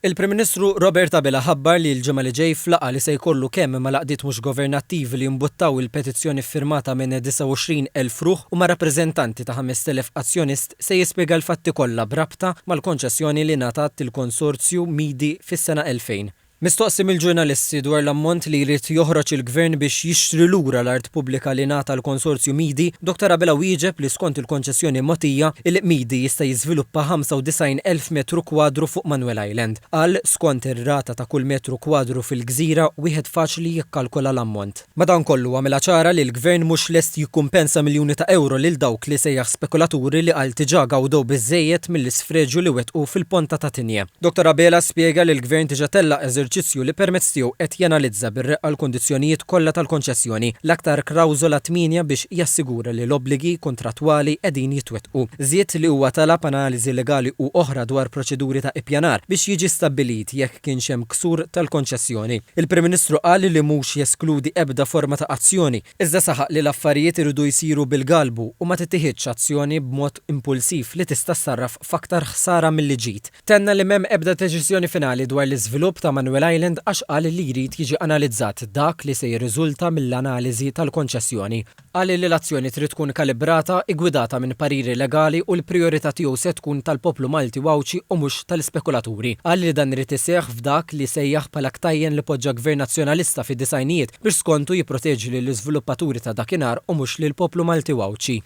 Il-Prim Ministru Robert Abela ħabbar li l-ġimgħa li ġej f'laqgħa li se jkollu kemm mal-għaqdiet mhux governattivi li jimbuttaw il-petizzjoni ffirmata minn 29,000 ruħ u ma' rappreżentanti ta' 5,000 azzjonist se jispjega l-fatti kollha b'rabta mal-konċessjoni li ngħatat lill-konsorzju Midi fis-sena 2000. Mistoqsi mill-ġurnalisti dwar l-ammont li jrid joħroġ il-Gvern biex jixtri lura l-art pubblika li ngħata l-konsorzju Midi, Dottor Abela wieġeb li skont il-konċessjoni mogħtija, il-Midi jista' jiżviluppa 95,000 metru kwadru fuq Manuel Island. Qal, Skont ir-rata ta' kull metru kwadru fil-gżira, wieħed faċli jikkalkola l-ammont. Madankollu, għamilha ċara li l-Gvern mhux lest jikkumpensa miljuni ta' ewro lil dawk li sejjaħ spekulaturi li qal diġà gawdew biżżejjed mill-isfreġju li wettqu fil-Ponta ta' Tigne. Dottor Abela spjega li l-Gvern diġà tellaq eżerċizzju li permezz tiegħu qed janalizza bir-reqqa l-kundizzjonijiet kollha tal-konċessjoni, l-aktar klawżola 8 biex jassigura li l-obbligi kuntrattwali qegħdin jitwettqu. Żied li huwa talab analiżi legali u oħra dwar proċeduri ta' ippjanar biex jiġi stabbilit jekk kienx hemm ksur tal-konċessjoni. Il-Prim Ministru qal li mhux jeskludi ebda forma ta' azzjoni, iżda saħaq li l-affarijiet iridu jsiru bil-galbu u ma tittiħidx azzjoni b'mod impulsiv li tista' ssarraf f'aktar ħsara milli ġid. Tenna li m'hemm ebda deċiżjoni finali dwar l-iżvilupp ta' Manuel Island għax qal li jrid jiġi analizzat dak li se jirriżulta mill-analiżi tal-konċessjoni. Qal li l-azzjoni trid tkun kalibrata, iggwidata minn pariri legali u l-prijorità tiegħu se tkun tal-poplu Malti u Għawdxi u mhux tal-ispekulaturi. Qal li dan irid iseħħ f'dak li sejjaħ bħala ktajjen li poġġa Gvern Nazzjonalista fid-disgħinijiet biex skontu jipproteġi lill-iżviluppaturi ta' dakinhar u mhux lill-poplu Malti u Għawdxi.